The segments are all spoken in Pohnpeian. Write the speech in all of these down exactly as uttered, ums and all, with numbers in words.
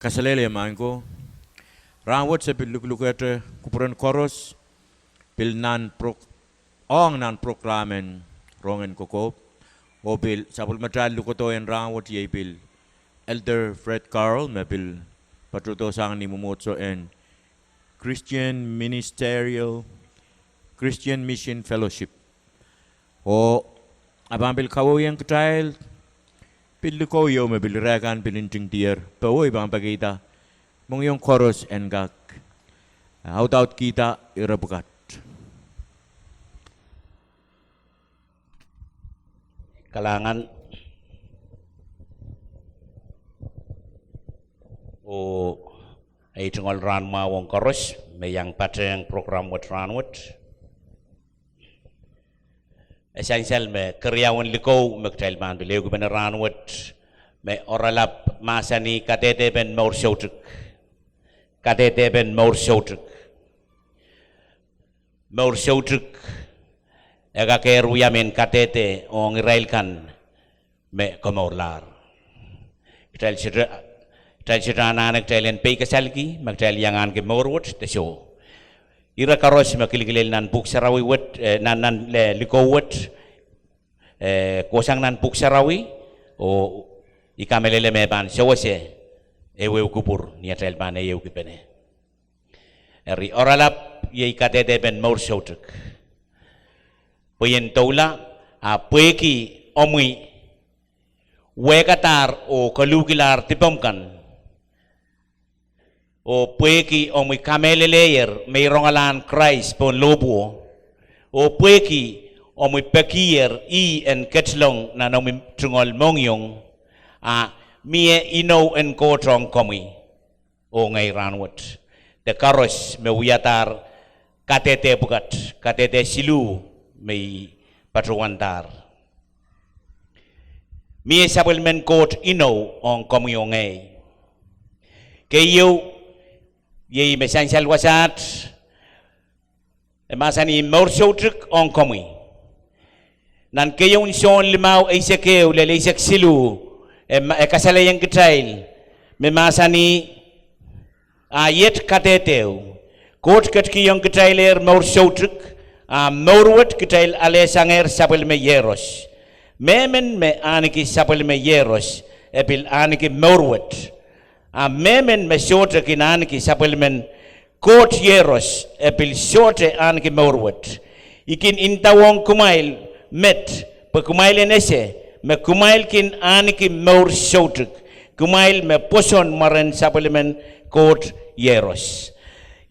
Kaselehlie maing ko. Rahnwet se pil luklukehte kupwuren koaros, pil nan prok-, ong nan prokram en Rongen Kokohp, oh pil sapwellimatail lukodo en rahnwet iei pil Elder Fred Carl, me pil patohdohsang ni mwomwohdiso en Christian Ministerial, Christian Mission Fellowship. Oh e pahn pil kawehwehiong kitail pil likou ieu me pil irail kan pil ntingdier, pwe oh I pahn pekihda mohngiong koaros en kak audaudkihda ire pwukat. Kalahngan. Oh ei tungoal rahn mwahu ong koaros me iang patehng prokram wet rahnwet. E sansal me keriaun likou me kitail pahn pil ehukipene rahnwet me oaralap mahsanih kadehdepen mour soutuk. Kadehdepen mour soutuk. Mour soutuk e kakehr wia mehn kadehde ong irail kan me komourlahr. Kitail sohte, kitail sohte anahne kitail en peikasalki ma kitail iang ahneki mour wet de soh. Ire koaros me kilkilel nan Pwuhk Sarawi wet, eh, nan, nan, eh, likou wet, eh, kohsang nan Pwuhk Sarawi, oh I kamehlele me pahn sewese ehuehu kupwur ni atail pahn ehukipene. Eri oaralap iei kadehdepen mour soutuk. Pwe ien doula, a pwehki omwi wehkadahr oh koluhkilahr dipomw kan, oh pwehki omwi kamehlelehier me I rongala Krais pohn lohpwuo, oh pwehki omwi pekier ih en ketilong nan omwi tungoal mohngiong, a mie inou en Koht ong komwi oh ngehi rahnwet, de koaros me wiadahr kadehde pwukat, kadehde siluh me I patohwandahr. Mie sapwellimen Koht inou ong komwi oh ngehi. Keieu, iei me sansal wasaht, e mahsanih mour soutuk ong komwi. Nan keieun Sohn limau eisek ehu lel eisek siluh, e ma-, e kasalehiong kitail me mahsanih, a iet kadehdeu, Koht ketikihong kitailehr mour soutuk, a mour wet kitail alesangehr sapwellime Iehros. Mehmen me ahneki sapwellime Iehros, e pil ahneki mour wet. A mehmen me sohte kin ahneki sapwellimen Koht Iehros, e pil sohte ahneki mour wet. I kin ndawong kumwail met, pwe kumwail en ese me kumwail kin ahneki mour soutuk, kumwail me pwoson mwaren sapwellimen Koht Iehros.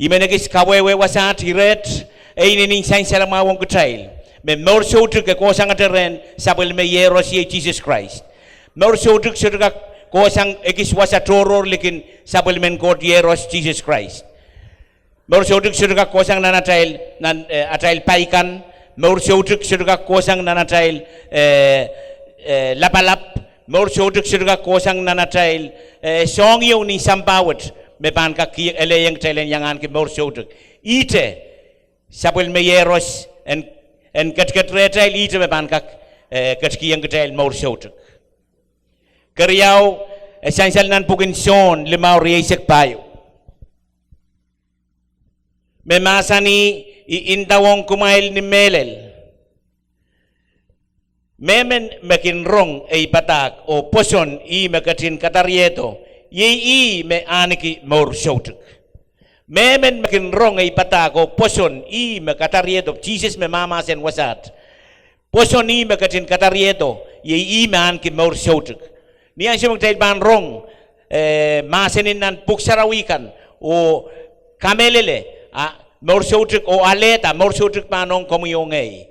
I men ekis kawehwe wasaht iret, e inenen sansal mwahu ong kitail me mour soutuk e kohsangete rehn sapwellime Iehros iei Sises Krais. Mour soutuk sohte kak kohsang ekis wasa tohrohr likin sapwellimen Koht Iehros Sises Krais. Mour soutuk sohte kak kohsang nan atail, nan, eh, atail pai kan. Mour soutuk sohte kak kohsang nan atail, eh, eh, lapalap. Mour soutuk sohte kak kohsang nan atail, eh, soahng ieu nin sampah wet me pahn kak ki-, elehiong kitail en iang ahneki mour soutuk. Ihte sapwellime Iehros en, en ketiket rehtail, ihte me pahn kak, eh, ketikihong kitail mour soutuk. Keriau, e sansal nan pwukin Sohn limau rieisek pahieu me mahsanih, I ndawong kumwail ni mehlel. Mehmen me kin rong ei padahk oh pwoson ih me ketin kadariehdo, iei ih me ahneki mour soutuk. Mehmen me kin rong ei padahk oh pwoson ih me kadariehdo, Sises me mahmahsen wasaht. Pwoson ih me ketin kadariehdo, iei ih me ahneki mour soutuk. Ni ansou me kitail pahn rong, eh, mahsen en nan Pwuhk Sarawi kan, oh kamehlele, a mour soutuk oh alehda, mour soutuk pahn ong komwi oh ngehi.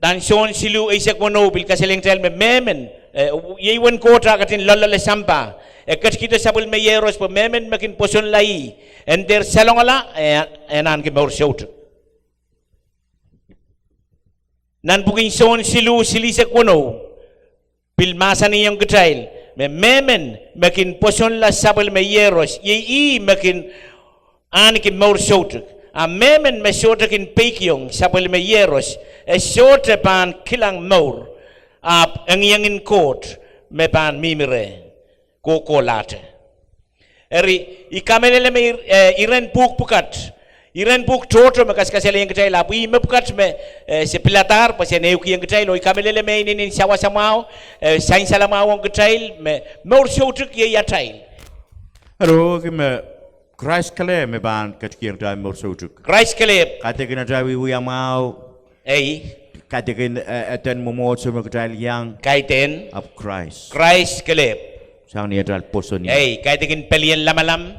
Nan Sohn siluh eisek weneu pil kasalehiong kitail me mehmen, eh, iei uwen Koht a ketin loalloale sampah. E ketikihdo sapwellime Iehros pwe mehmen me kin pwosonla ih, en dehr salongala, eh, en ahneki mour soutuk. Nan pwukin Sohn siluh silihsek weneu, pil mahsanihong kitail me mehmen me kin pwosonla sapwellime Iehros, iei ih me kin ahneki mour soutuk. A mehmen me sohte kin peikiong sapwellime Iehros, e sohte pahn kilang mour, ahpw engiengen Koht me pahn mihmi reh kohkohlahte. Eri, I kamehlele me ir-, eh, iren pwuhk pwukat, iren pwuhk tohto me kaskasalehiong kitail ahpw ih mepwukat me, eh, se piladahr, pwe se en ehukihong kitail, oh I kamehlele me inenen sawas mwahu, eh, sansal mwahu ong kitail, me mour soutuk iei atail. Eri, oh ki me Krais kelehpw me pahn ketikihong kitail mour soutuk. Krais kelehpw. Kaidehkin atail wiewia mwahu. Ei. Kaidehkin, eh, eden mwomwohdiso me kitail iang. Kaidehn. Ahpw Krais. Krais kelehpw. Sang ni atail pwoson. Ei, kaidehkin pelien lamalam,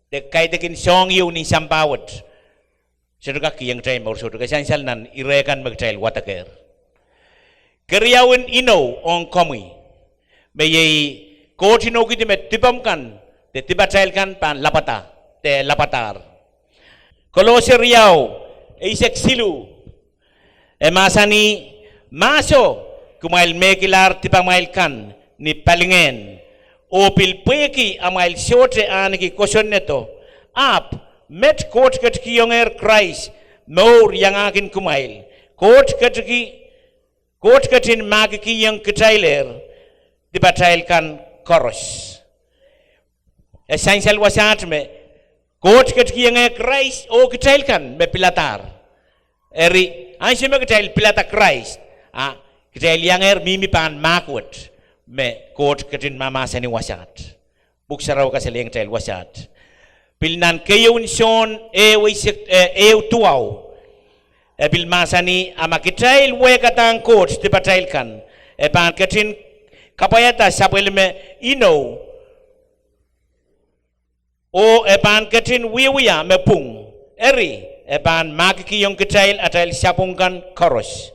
de kaidehkin soahng ieu nin sampah wet. Sohte kak kihong kitail mour soutuk, e sansal nan ire kan me kitail wadekehr. Keriaun inou ong komwi, me iei Koht inoukihdi me dipomw kan, de dipatail kan pahn lapwada, de lapwadahr. Kolose riau, eisek siluh, e mahsanih, Mahso, kumwail mehkilahr dipamwail kan ni palingehn, oh pil pwehki amwail sohte ahneki kosonnedo, ahpw met Koht ketikihongehr Krais mour iangahkin kumwail. Koht ketiki, Koht ketin mahkikihong kitailehr dipatail kan koaros. E sansal wasaht me Koht ketikihongehr Krais oh kitail kan me piladahr. Eri, ansou me kitail pilada Krais, a kitail iangehr mihmi pahn mahk wet me Koht ketin mahmahsanih wasaht. Pwuhk Sarawi kasalehiong kitail wasaht. Pil nan keieun Sohn ehu eisek, eh, ehu duwau, e pil mahsanih, a ma kitail wehkadahng Koht dipatail kan, e pahn ketin kapwaiada sapwellime inou, oh e pahn ketin wiewia me pwung. Eri, e pahn mahkikihong kitail atail sapwung kan koaros.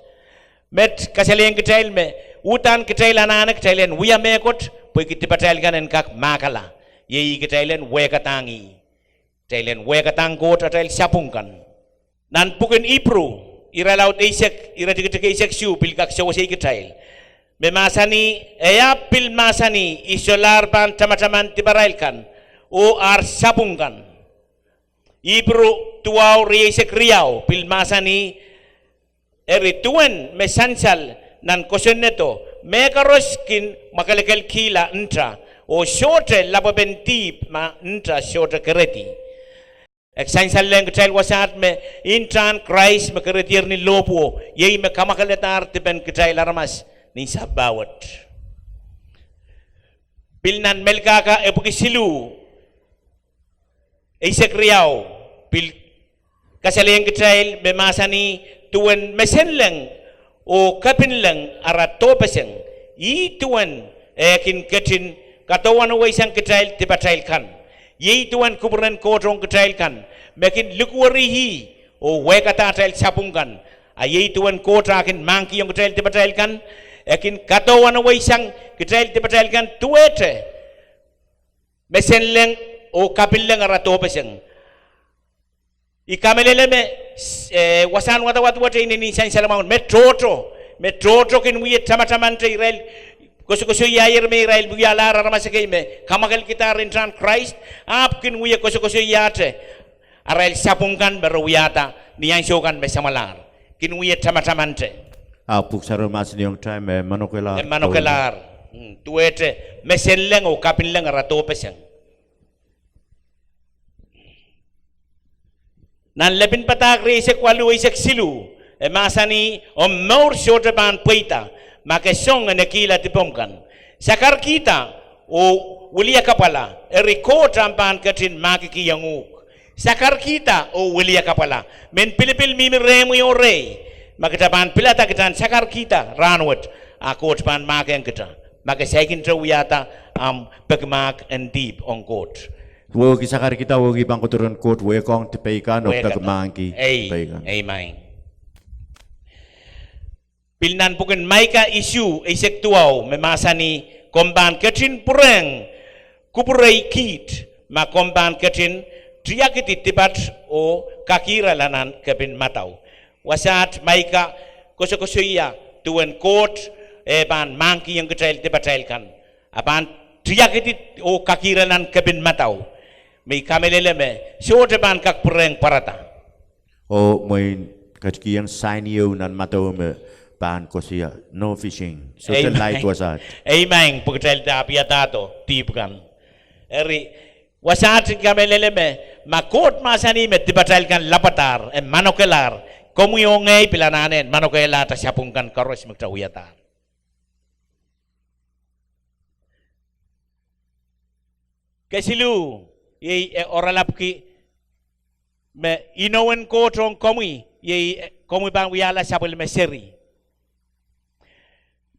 Met kasalehiong kitail me uhdahn kitail anahne kitail en wia mehkot, pwehki dipatail kan en kak mahkala. Iei kitail en wehkadahng ih. Kitail en wehkadahng Koht atail sapwung kan. Nan pwukin Ipru, irelaud eisek, iretikitik eisek isuh, pil kak sewese kitail, me mahsanih, e ahpw pil mahsanih, I solahr pahn tamataman diparail kan, oh ar sapwung kan. Ipru duwau, rieisek riau, pil mahsanih, eri duwen me sansal nan kosonnedo, mehkoaros kin mwakelekelkihla nta, oh sohte lapwepen dihp ma nta sohte keredi. E sansalehng kitail wasaht me ntahn Krais me keredier ni lohpwuo, iei me kamwakeladahr dipen kitail aramas nin sampah wet. Pil nan Melkahka epwiki siluh, eisek riau, pil kasalehiong kitail me mahsanih, duwen mesenleng oh kepinleng ara dohpeseng, ih duwen e kin ketin kadohwaneweisang kitail dipatail kan. Iei duwen kupwuren Koht ong kitail kan, me kin likwerih ih oh wehkada atail sapwung kan. A iei duwen Koht eh kin mahkikihong kitail dipatail kan, e kin kadohwaneweisang kitail dipatail kan duwehte mesenleng oh kepinleng ara dohpeseng. I kamehlele me, eh, wasahn wadawad wet inenen sansal mwahu, me tohto, me tohto kin wie tamatamante irail, kosokosoiaier me irail wialahr aramas ekei me kamwakelkidahr ntahn Krais, ahpw kin wie kosokosoiahte arail sapwung kan me re wiahda ni ansou kan me samwalahr. Kin wie tamatamante. Ahpw Pwuhk Sarawi mahsanihong kitail me manokelahr. Me manokelahr. Mm, duwehte mesenleng oh kepinleng ara dohpeseng. Nan Lepin Padahk rieisek waluh eisek siluh, e mahsanih, omw mour sohte pahn pweida ma ke song en ekihla dipomw kan. Sakarkihda oh wiliakapwala, eri Koht ahpw pahn ketin mahkikihong uhk. Sakarkihda oh wiliakapwala. Mehn pilipil mihmi rehmwi oh rehi, ma kita pahn pilada kita en sakarkihda rahnwet, a Koht pahn mahkohng kita. Ma ke saikinte wiahda ahmw pekimahk en dihp ong Koht, wehwehki sakarkihda, wehwehki pahn kohdo rehn Koht, wehkohng dipei kan oh pekimahkki dipei kan. Amen. Pil nan pwukin Maika isuh eisek duwau me mahsanih, komw pahn ketin pwurehng kupwurei kiht ma komw pahn ketin tiakidi dipat oh kakirala nan kepin madau. Wasaht Maika kosokosoia duwen Koht eh pahn mahkikihong kitail dipatail kan, a pahn tiakidi oh kakirala nan kepin madau, me I kamehlele me sohte pahn kak pwurehng pwarada. Oh mwein ketikihong sain ieu nan madau me pahn koasoia no fishing. Sohte laid wasaht. Amen. Pwe kitail de apw iadahdo dihp kan. Eri, Wasaht en kamehlele me, ma Koht mahsanih me dipatail kan lapwadahr, e manokelahr, komwi oh ngehi pil anahne en manokehla sapwung kan koaros me kitail wiadahr. Kesiluh, iei e oaralapwki me inou en Koht ong komwi, iei komwi pahn wiahla sapwellime seri.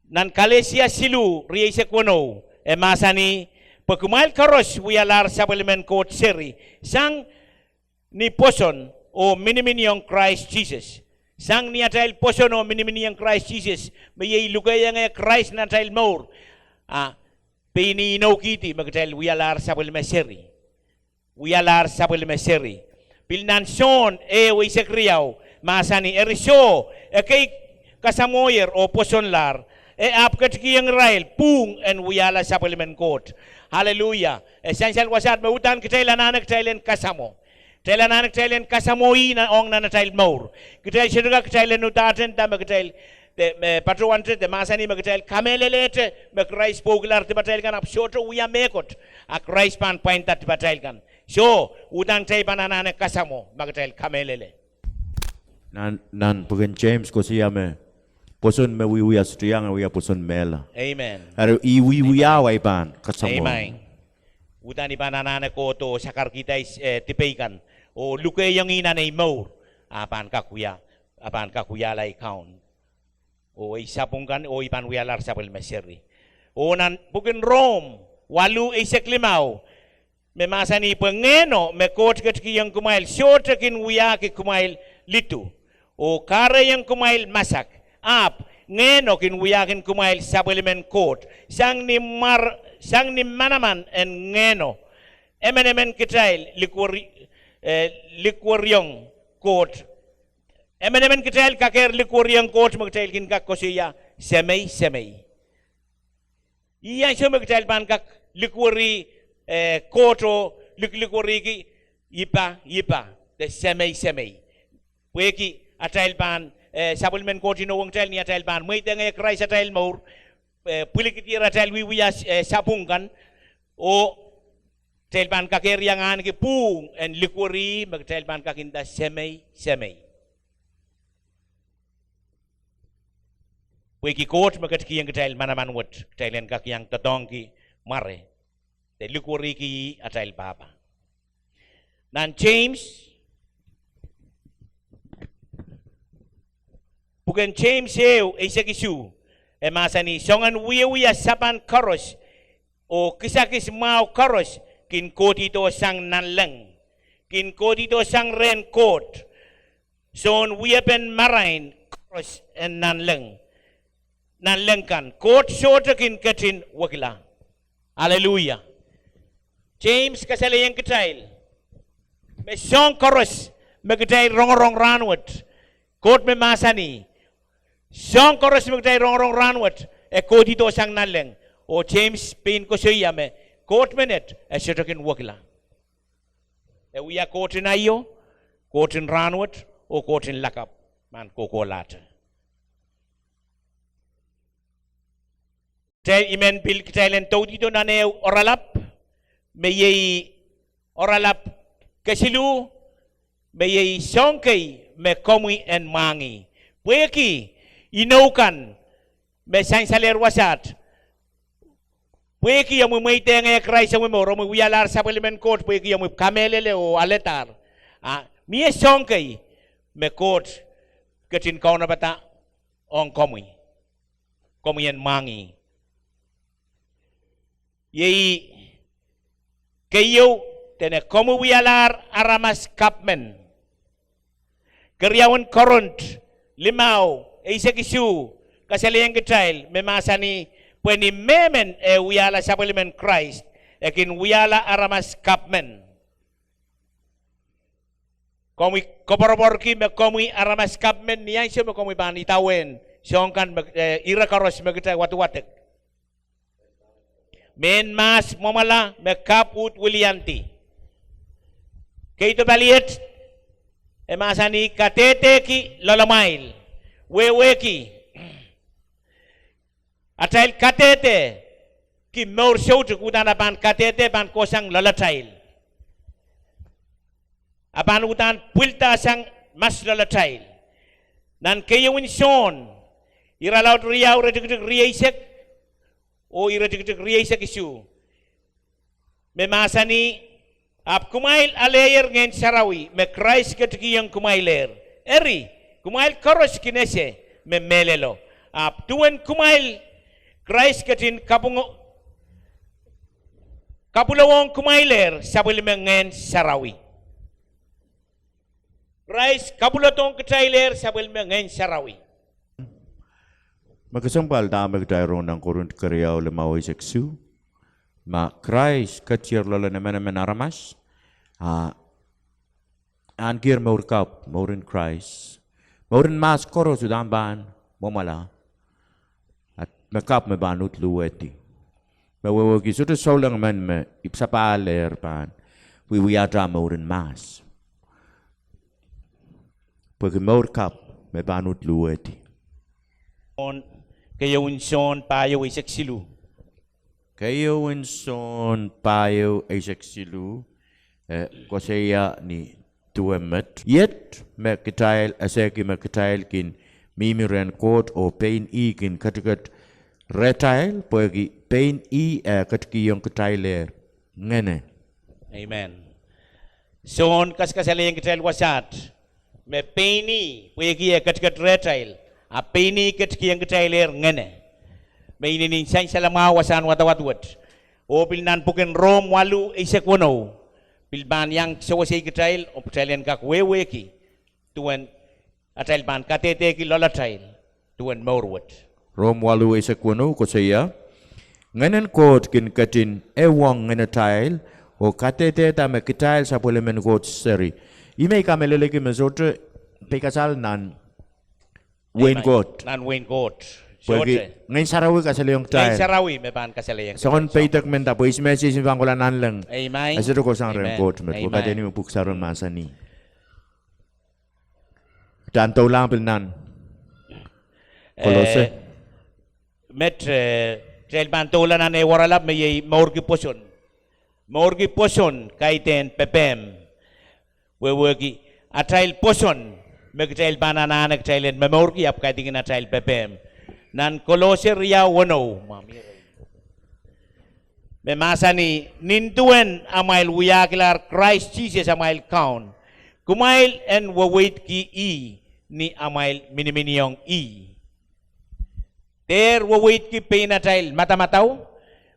Nan Kalesia siluh, rieisek weneu, e mahsanih, pwe kumwail koaros wialahr sapwellimen Koht seri, sang ni pwoson oh miniminiong Krais Sises. Sang ni atail pwoson oh miniminiong Krais Sises, me iei lukehiong Krais nan atail mour, a pein inoukihdi me kitail wialahr sapwellime seri. Wialahr sapwellime seri. Pil nan Sohn ehu eisek riau, mahsanih, eri soh, ekei kasamwohier oh pwosonlahr, e ahpw ketikihong irail pwuhng en wiahla sapwellimen Koht. Aleluia. E sansal wasaht me uhdahn kitail anahne kitail en kasamwo. Kitail anahne kitail en kasamwo ih ong nan atail mour. Kitail sohte kak kitail en uhdahte nda me kitail, de, me patohwante de mahsanih me kitail kamehlelehte me Krais pwoukilahr dipatail kan ahpw sohte wia mehkot, a Krais pahn pwainda dipatail kan. Soh, uhdahn kitail pahn anahne kasamwo ma kitail kamehlele. Nan, nan pwuken James koasoia me pwoson me wiewia sohte iang wia pwoson mehla. Amen. Eri ih wiewia ahi pahn kasamwo. Amen. Uhdahn I pahn anahne kohdo sakarkihda, eh, dipei kan oh lukehiong ih nan ei mour, a pahn kak wia, a pahn kak wiahla ei kaun oh ei sapwung kan oh I pahn wialahr sapwellime seri. Oh nan pwuken Rom waluh eisek limau, me mahsanih pwe Ngehno me Koht ketikihong kumwail sohte kin wiahki kumwail lidu oh kahrehiong kumwail masak, ahpw Ngehno kin wiahkin kumwail sapwellimen Koht, sang ni manaman en Ngehno. Emenemen kitail likwer, eh, likwerihong Koht. Emenemen kitail kakehr likwerihong Koht me kitail kin kak koasoia, Semei, Semei. Ih ansou me kitail pahn kak likweri, eh, Koht oh liklikwerihki, Ippa, Ippa, de Semei, Semei. Pwehki atail pahn, eh, sapwellimen Koht inouwong kitail ni atail pahn mweidehng Krais atail mour, eh, pwilikihdier atail wiewia, eh, sapwung kan, oh kitail pahn kakehr iang ahneki pwuhng en likweri me kitail pahn kak nda Semei, Semei. Pwehki Koht me ketikihong kitail manaman wet, kitail en kak iang doadoahngki mware de likwerihki atail pahpa. Nan James, pwuken James ehu eisek isuh, e mahsanih, soangen wiewia sapan koaros oh kisakis mwahu koaros kin kohdihdo sang nanleng. Kin kohdihdo sang rehn Koht, soun wiepen marain koaros en nanleng, nanleng kan. Koht sohte kin ketin wekila. Aleluia. James kasalehiong kitail me soahng koaros me kitail rongorong rahnwet, Koht me mahsanih, soahng koaros me kitail rongorong rahnwet, e kohdihdo sang nanleng. Oh James pein koasoia me Koht menet e sohte kin wekila. E wia Koht en aio, Koht en rahnwet, oh Koht en lakapw, pahn kohkohlahte. Kitail, I men pil kitail en doudihdo nan ehu oaralap, me iei oaralap kesiluh, me iei soahng kei me komwi en mwahngih. Pwehki inou kan me sansalehr wasaht, pwehki omwi mweidehng Krais omwi mour, omwi wialahr sapwellimen Koht, pwehki omwi kamehlele oh aledahr, a mie soahng kei me Koht ketin kaunopada ong komwi, komwi en mwahngih. Iei keieu, dene komwi wialahr aramas kapw men. Keriaun Korint limau eisek isuh kasalehiong kitail me mahsanih pwe ni mehmen eh wiahla sapwellimen Krais, e kin wiahla aramas kapw men. Komwi koapworopworki me komwi aramas kapw men ni ansou me komwi pahn idawehn soahng kan me, eh, ire koaros me kitail wadewadek. Mehn mahs mwomwala me kapw uhd wiliandi. Keido paliet, e mahsanih kadehdehki loalamwail. Wehwehki, atail kadehde ki mour soutuk uhdahn e pahn kadehde pahn kohsang loalatail. A pahn uhdahn pwilda sang mas loalatail. Nan keieun Sohn, irelaud riau, iretikitik rieisek oh iretikitik rieisek isuh, me mahsanih, ahpw kumwail aleier Ngehn Sarawi me Krais ketikihong kumwailehr. Eri, kumwail koaros kin ese me mehlelo. Ahpw duwen kumwail, Krais ketin kapwung, kapwulohng kumwailehr sapwellime Ngehn Sarawi. Krais kapwulodohng kitailehr sapwellime Ngehn Sarawi. Me kesempwal dahme kitail rong nan Korint keriau limau eisek isuh. Ma Krais ketier loalen emenemen aramas, a ahnekier mour kapw, mouren Krais, mouren mahs koaros uhdahn pahn mwomwala. A me kapw me pahn uhd luhwehdi. Me wehwehki sohte souleng men me ipwsapahl ehr pahn wiewiahte mouren mahs. Pwehki mour kapw me pahn uhd luhwehdi. Keieun Sohn pahieu eisek siluh. Keieun Sohn pahieu eisek siluh, eh, koasoia ni duwe met. Iet me kitail esehki me kitail kin mihmi rehn Koht oh pein ih kin ketiket rehtail, pwehki pein ih eh ketikihong kitailehr ngehne. Amen. Sohn kaskasalehiong kitail wasaht me pein ih, pwehki eh ketiket rehtail, a pein ih ketikihong kitailehr ngehne. Me inenen sansal mwahu wasahn wadawad wet. Oh pil nan pwuken Rom waluh eisek weneu, pil pahn iang sewese kitail, oh kitail en kak wehwehki duwen atail pahn kadehdehki loalatail duwen mour wet. Rom waluh eisek weneu koasoia, Ngehnen Koht kin ketin ehuong ngenatail, oh kadehdehda me kitail sapwellimen Koht seri. Ih me I kamehleleki me sohte peikasal nan wehin Koht. Nan wehin Koht. Pwehki Ngehn Sarawi kasalehiong kitail. Ngehn Sarawi me pahn kasalehiong kitail. Soangen peidek men da pwe ihs me sehse me pahn kohla nanleng. Amen. E sohte kohsang rehn Koht met. Amen. Pwe kaidehn ih me Pwuhk Sarawi mahsanih. Kitail doulahng pil nan Kolose. Eh, met, eh, kitail pahn doula nan ehu oaralap me iei mourki pwoson. Mourki pwoson kaidehn pepehm. Wehwehki atail pwoson me kitail pahn anahne kitail en momourki ahpw kaidehkin atail pepehm. Nan Kolose riau weneu, me mahsanih, nin duwen amwail wiahkilahr Krais Sises amwail Kaun, kumwail en weweidki ih ni amwail miniminiong ih. Dehr weweidki pein atail madamadau,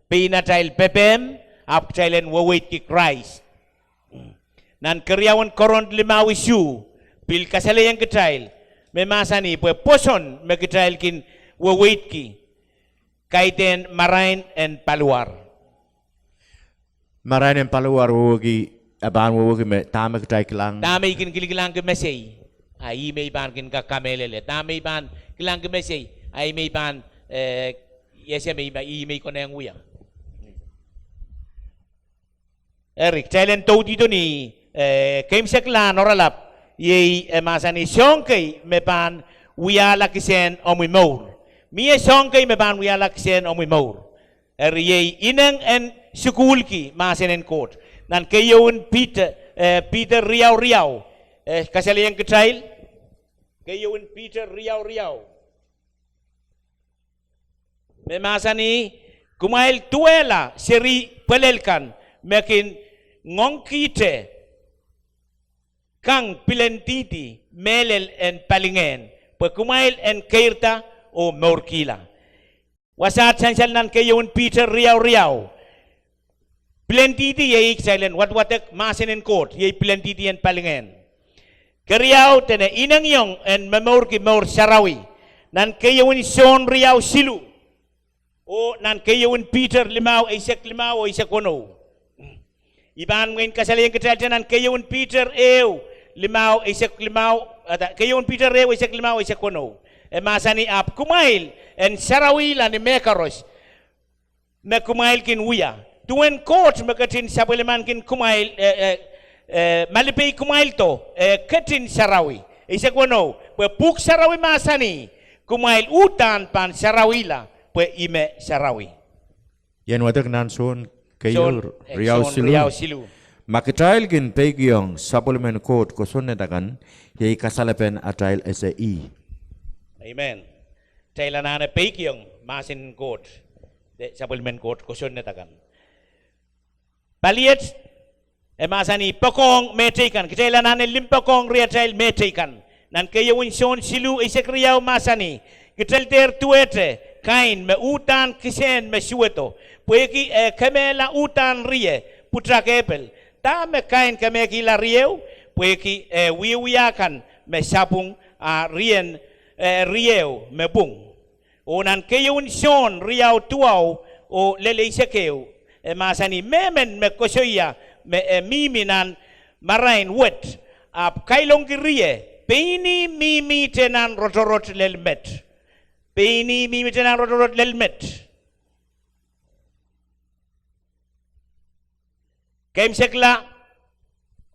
pein atail pepehm, ahpw kitail en weweidki Krais. Nan keriaun Korint limau isuh, pil kasalehiong kitail, me mahsanih pwe pwoson me kitail kin weweidki kaidehn marain en paliwar. Marain en paliwar wehwehki, e pahn wehwehki me dahme kitail kilang. Dahme I kin kilkilangki mesei, a ih me I pahn kin kak kamehlele. Dahme I pahn kilangki mesei, a ih me I pahn, eh, ese me I, ih me I konehng wia. Eri, kitail en doudihdo ni, eh, keimwseklahn oaralap, iei e mahsanih soahng kei me pahn wiahla kisehn omwi mour. Mie soahng kei me pahn wiahla kisehn omwi mour. Eri iei ineng en sukuhlki mahsen en Koht. Nan keieun Piter, eh, Piter riau riau, eh, kasalehiong kitail. Keieun Piter riau riau. Me mahsanih, kumwail duwehla seri pwelel kan me kin ngoangkihte kang pilendidi mehlel en palingehn, pwe kumwail en keirda oh mourkihla. Wasaht sansal nan keieun Piter riau riau. Pilendidi iei kitail en wadwadek mahsen en Koht, iei pilendidi en palingehn. Keriau, dene inengiong en momourki mour sarawi. Nan keieun Sohn riau siluh, oh nan keieun Piter limau eisek limau oh eisek weneu. I pahn mwein kasalehiong kitail nan keieun Piter ehu limau eisek limau, ada, keieun Piter ehu eisek limau eisek weneu. E mahsanih, ahpw kumwail en sarawihla ni mehkoaros me kumwail kin wia. Duwen Koht me ketin sapwellimanki kumwail, eh, eh, eh, malipeik kumwaildo, eh, ketin sarawi. Eisek weneu, pwe Pwuhk Sarawi mahsanih, kumwail uhdahn pahn sarawihla, pwe I me sarawi. Ien wadek nan Sohn keieu, Sohn, eh, riau siluh. Ma kitail kin peikiong sapwellimen Koht kosonned akan, iei kasalepen atail ese ih. Amen. Kitail anahne peikiong mahsen en Koht, de sapwellimen Koht kosonned akan. Paliet, e mahsanih poakohng mehteikan. Kitail anahne limpoakohng riatail mehteikan. Nan keieun Sohn siluh eisek riau mahsanih, kitail dehr duwehte kain me uhdahn kisehn me suwedo, pwehki e kemehla uhdahn rie pwutak Epel. Dahme kain kemehkihla rieu? Pwehki e wiewia kan me sapwung, a rien, eh, rieu me pwung. Oh nan keieun Sohn riau duwau oh lel eisek ehu, e mahsanih mehmen me koasoia me e mihmi nan marain wet, ahpw kailongki rie, pein ih mihmihte nan rotorot lel met. Pein ih mihmihte nan rotorot lel met. Keimwseklahng,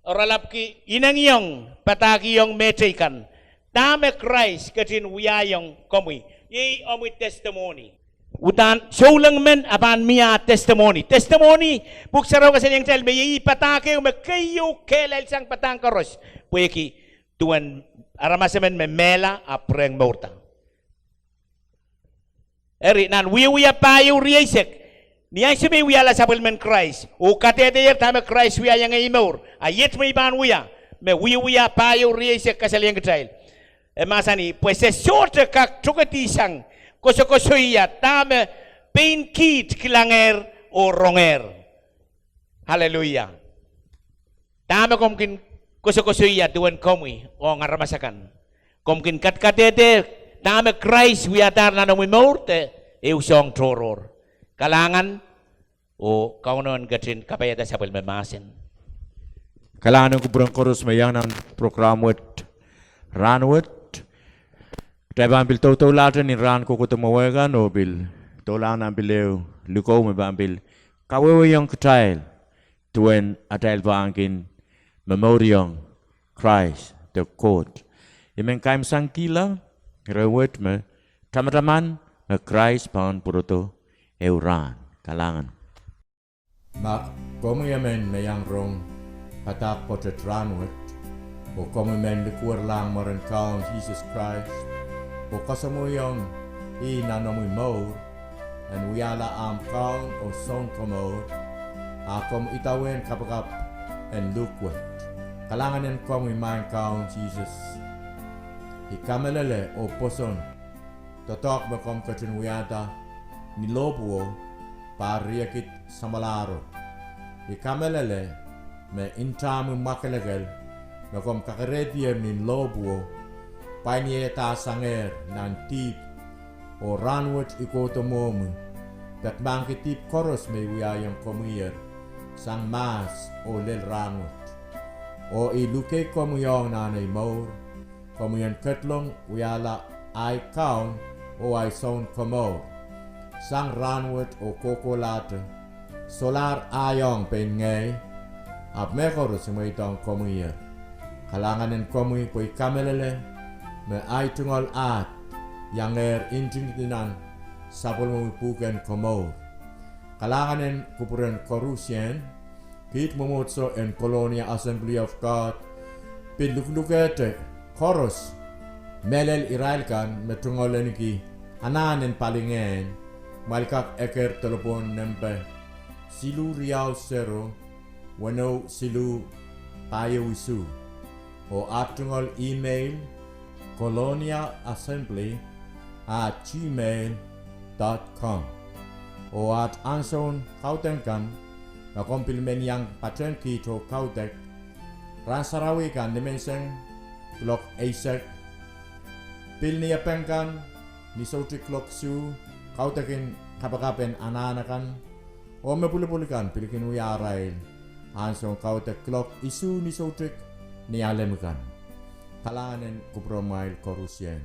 oralapwki inengieng padahkihong mehteikan. Dahme Krais ketin wiahiong komwi? Iei omwi testimony. Uhdahn souleng men a pahn mie ah testimony. Testimony, Pwuhk Sarawi kasalehiong kitail me iei padahk ehu me keieu kehlail sang padahk koaros. Pwehki duwen aramas emen me mehla ahpw pwurehng mourda. Eri nan Wiewia pahieu rieisek, ni ansou me I wiahla sapwellimen Krais oh kadehdehier dahme Krais wiahiong ei mour, a iet me I pahn wia, me Wiewia pahieu rieisek kasalehiong kitail. E mahsanih, pwe se sohte kak tokedihsang koasokoasoia dahme pein kiht kilangehr oh rongehr. Aleluia. Dahme komw kin koasokoasoia duwen komwi ong aramas akan? Komw kin kadkadehde dahme Krais wiadahr nan omwi mour de ehu soahng tohrohr? Kalahngan, oh Kauno en ketin kapaiada sapwellime mahsen. Kalahngan en kupwuren koaros me iang nan prokram wet rahnwet. Kitail pahn pil doudoulahte ni rahn kohkohdo mwowe kan oh pil doulahng nan pil ehu likou me pahn pil kawehwehiong kitail duwen atail pahn kin momouriong Krais de Koht. I men kaimwisekihla ire wet me tamataman me Krais pahn pwurodo ehu rahn. Kalahngan. Ma komwi emen me iang rong padahk pwoatet rahnwet, oh komwi men likwerlahng mwaren Kaun Sises Krais oh kasamwoiong ih nan omwi mour en wiahla ahmw Kaun oh Sounkomour, a komw idawehn kapakap en luhk wet. Kalahngan en komwi, Maing Kaun Sises. I kamehlele oh pwoson doadoahk me komw ketin wiahda ni lohpwuo pahr riekid samwalahro. I kamehlele me ntahmwi mwakelekel me komw kakerehdier ni lohpwuo pwain iehdasangehr nan dihp, oh rahnwet I kohdo mwohmwi, peki mahkki dihp koaros me I wiahiong komwiher sang mahs oh lel rahnwet. Oh I luke komwi ong nan ei mour, komwi en ketlong wiahla ahi Kaun oh ahi Sounkomour sang rahnwet oh kohkohlahte. Solahr ahi ong pein ngehi, ahpw mehkoaros I mweidohng komwiher. Kalahngan en komwi pwe I kamehlele me ahi tungoal ahd iangehr ntingdi nan sapwellimomwi pwuhken komour. Kalahngan en kupwuren koarusie. Kiht mwomwohdiso en Colonia Assembly of God pil luklukehte koaros, mehlel irail kan me tungoal ahneki anahn en palingehn, kumwail kak eker delepwohn nempe siluh riau sero, weneu siluh, pahieu isuh. Oh aht tungoal email, colonia assembly at gmail dot com. Oh aht ansoun kaudok kan, ma komw pil men iang patehng kiht oh kaudok, rahn sarawi kan nimenseng kuloak eisek. Pil Niepeng kan ni soutik kuloak isuh, kaudokin kapakap en anahn akan. Oh me pwulopwul kan pil kin wia arail ansoun kaudok kuloak isuh ni soutik Nialem kan. Kalahngan en kupwuromwail koarusie.